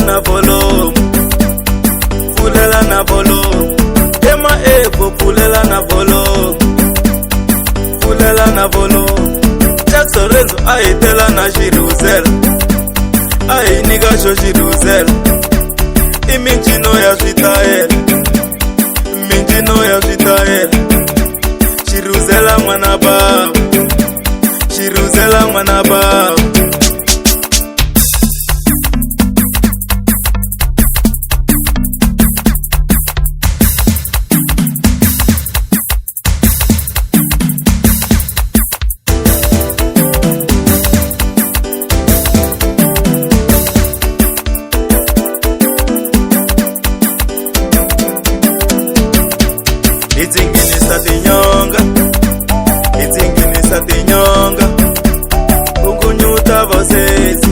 na volume, pfulela na volume. Ema evo, pfulela na volume, pfulela na volume. Jackson Renzo a hi tela na xirhuzela, a hi nyika xo xirhuzela. I mincino ya switayela, mincino ya switayela. Xirhuzela n'wana bava, xirhuzela n'wana bava. Hi tsinginisa tinyonga, hi tsinginisa tinyonga. Kungunyuta vosesi,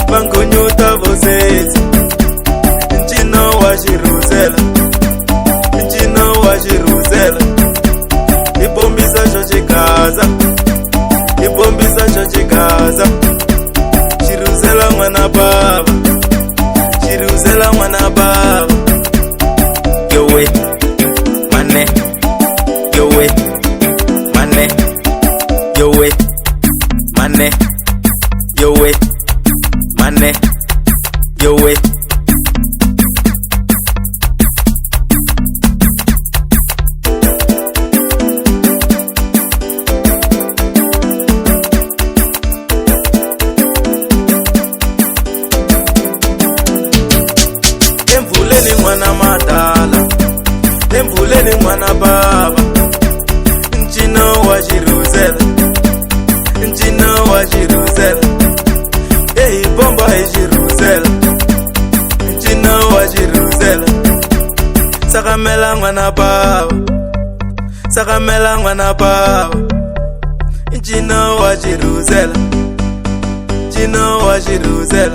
vangunyuta vosesi. Ncino wa xirhuzela, ncino wa xirhuzela. Hi bombisa xo xigaza, hi bombisa xo xigaza. Xirhuzela n'wana bava, xirhuzela n'wana bava. Yowe, mane, yowe, mane, yowe, mane, yowe, mane, yowe. Emvuleni n'wana madala, emvuleni n'wana bava. Ncino wa xirhuzela, ncino wa xirhuzela. Ehi bomba hi xirhuzela, ncino wa xirhuzela. Sakamela n'wana bava, sakamela n'wana bava. Ncino wa xirhuzela, ncino wa xirhuzela.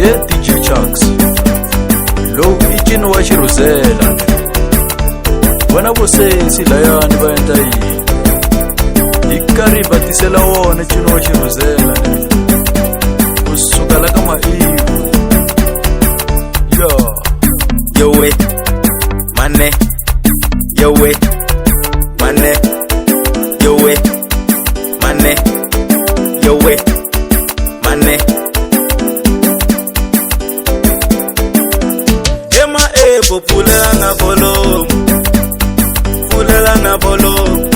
Ye DJ Chucks, lowu i ncino wa xirhuzela. Vona vosesi layani va endla yini? Hi karhi va tisela wona ncino wa xirhuzela kusuka la ka Maivu. Ya. Yowe, mane, yowe, mane, yowe, mane, yowe, mane. Ema evo, pfulela na volume, pfulela na volume.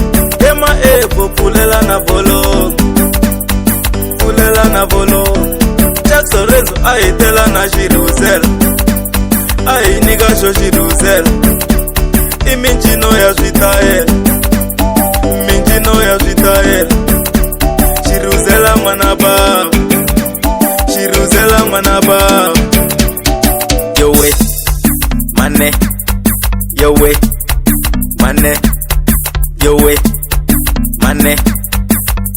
Ema evo, pfulela na volume, pfulela na volume. Jackson Renzo a hi tela na xirhuzela, a hi nyika xo xirhuzela. I mincino ya switayela, mincino ya switayela. Xirhuzela n'wana bava, xirhuzela n'wana bava. Yowe, mane, yowe, mane, yowe, mane,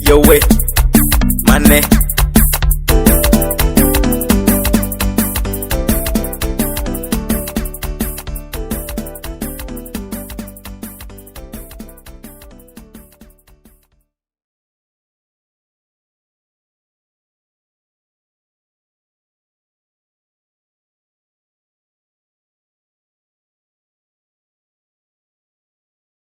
yowe.